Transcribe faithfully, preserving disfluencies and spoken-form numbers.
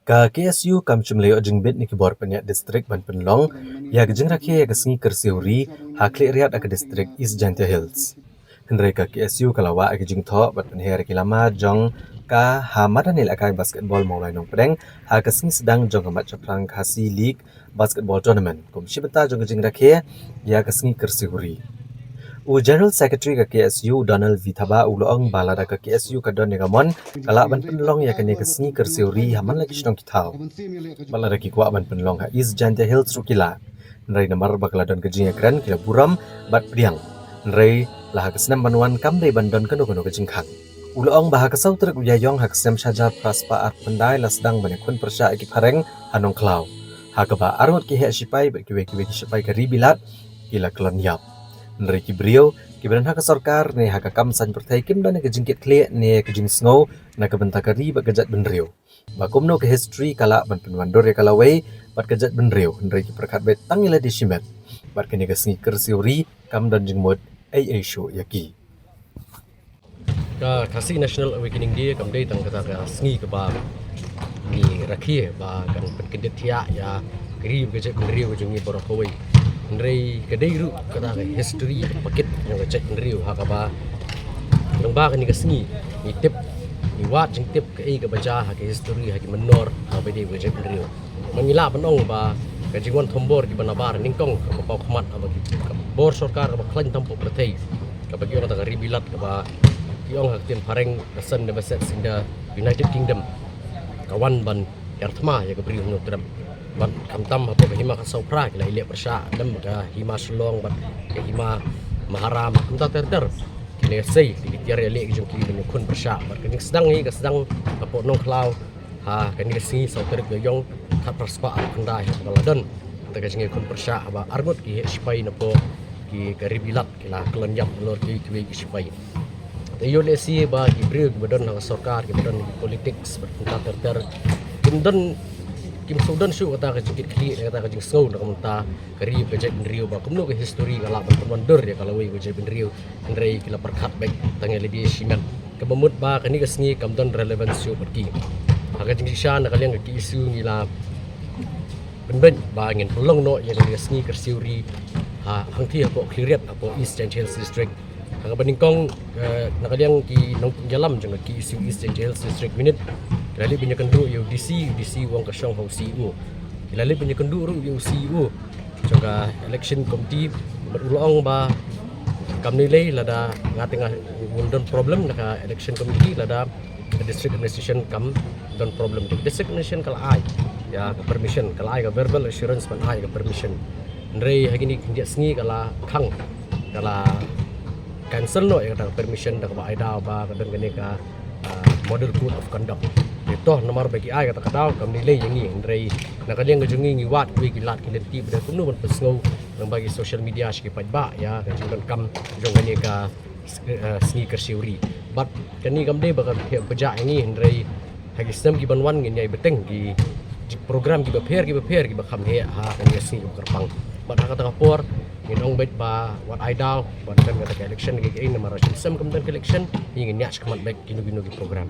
Ka K S U kam shym la ïoh jingbit na ki bor pynïaid district ban pynlong ïa ka jingrakhe ïa ka sngi kyrsiew ri ha khlieh riat ha ka district East Jaintia Hills. Hynrei ka K S U ka la wah ïa ka jingthoh bad pynher ïa ki lama jong ka ha madan ïalehkai basketball Mawlai Nongpdeng ha ka sngi sdang jong ka Mat Shaphrang Khasi League Basketball Tournament kum shi bynta jong ka jingrakhe ïa ka sngi kyrsiew ri. U General Secretary ka K S U, Donald V Thabah, u la ong ba lada ka K S U ka don ïa ka mon, ka lah ban pynlong ïa kane ka sngi kyrsiew ri ha man la ki shnong ki thaw. Bad lada ki kwah ban pynlong ha East Jaintia Hills ruh ki lah. Hynrei namar ba ka la don ka jingïakren, ki la burom bad pdiang. Hynrei la ha ka snem ban wan kam dei ban don kano kano ka jingkhang. U la ong ba ha ka saw tarik u Ïaïong ha ka snem shi hajar phra spah arphew khyndai la sdang ban ïakhun pyrshah ïa ki phareng ha Nongkhlaw, ha kaba arngut ki heh shipai bad kiwei kiwei ki shipai ka Ri Bilat ki la kyllon ïap. Hynrei ki briew kiba don ha ka sorkar ne ha ka kam saiñ pyrthei kim don ïa ka jingkitkhlieh ne ka jingsngew na ka bynta ka ri bad ka jaitbynriew, ba kumno ka history ka lah ban pynwandur ïa ka lawei bad ka jaitbynriew, hynrei ki pyrkhat beit tang ïa lade shimet. Bad kane ka sngi kyrsiew ri kam don jingmut ei ei shuh ïa ki. Ka Khasi National Awakening Day kam dei tang kata ka sngi kaba ngi rakhe ba kan pynkyndit thiah ïa ka ri bad ka jaitbynriew ka jong ngi baroh kawei. Hynrei ka dei ruh kata ka history kaba kit jong ka jaitbynriew, ha kaba lyngba kane ka sngi ngi tip, ngi wad jingtip kaei kaba jia ha ka history, ha ki mynnor, ha kaba ïadei bad ka jaitbynriew. Ma ngi lah ban ong ba ka jingwan thombor kiba nabar nyngkong kaba paw khmat, haba ki, ka bor sorkar kaba khlaiñ tam poh pyrthei, kaba ki ong kata ka Ri Bilat, kaba ki ong ha ka ktien phareng ka Sun Never Sets in the United Kingdom, ka wan ban ïarthma ïa ka Bri u Hynñiewtrep. Bad khamtam hapoh ka Hima Khatsawphra ki la ïaleh pyrshah lem bad ka Hima Shillong bad ka Hima Maharam, kumta ter ter. Ki la ïasei ki tiar ïaleh ki jong ki ban ïakhun pyrshah. Bad ka jingsdang hi ka sdang hapoh Nongkhlaw ha kane ka sngi saw tarik Ïaïong, khatphra spah arphew khyndai, ha kaba la don kata ka jingïakhun pyrshah haba arngut ki heh shipai na poh ki, ka Ri Bilat ki la kyllon ïap halor kiwei kiwei ki shipai. Te ïoh lehse ba ki briew kiba don ha ka sorkar, kiba don ha ki politics bad kumta ter ter, kim don, kim sngewdon shuh kata ka jingkitkhlieh, kata ka jingsngew na ka bynta ka ri bad ka jaitbynriew, ba kumno ka history ka lah ban pynwandur ïa ka lawei ka jaitbynriew. Hynrei ki la pyrkhat beit tang ïa lade shimet, kaba mut ba kane ka sngi kam don relevance shuh bad ki. Ha ka jingshisha na ka liang ka K S U ngi la pynbeit ba ngin pynlong noh ïa kane ka sngi kyrsiew ri ha hangthie hapoh Khliehriat, hapoh East Jaintia Hills District. Ha kaba nyngkong, eh, na ka liang ki nongpynïalam jong ka K S U East Jaintia Hills District Unit ki la leit ban ïakynduh ïa u D C, u D C u ong ka shong ha u C E O. Ki la leit ban ïakynduh ruh ïa u C E O jong ka election committee, bad u la ong ba kam nang lei lada nga te nga, un don problem na ka election committee lada ka district administration kam don problem. District administration ka la ai ïa ka permission, ka la ai ka verbal assurance ban ai ka permission. Hynrei ha kine ki khyndiat sngi ka la khang, ka la cancel noh ïa kata ka permission da kaba ai daw ba ka don kane ka, ah, model code of conduct. Te to namar ba ki ai kata ka daw kam nang lei ïa ngi, hynrei na ka liang ka jong ngi ngi wad kiwei ki lad ki lynti ba dei kumno ban pynsngew lyngba ki social media sha ki paidbah ïa ka jingdonkam jong kane ka s-, eh, sngi kyrsiew ri. Bad kane kam dei ba ka heh ba jia ïa ngi, hynrei ha ki snem ki ban wan ngin ïai bteng ki program kiba pher kiba pher kiba kham heh ha kane ka sngi kaba kyrpang. Bad ha kata ka por ngin ong beit ba wat ai daw ban don kata ka election, ka, ka, namar ha shi snem kam don ka election, ngi ngin ïa shikmat beit kino kino ki program.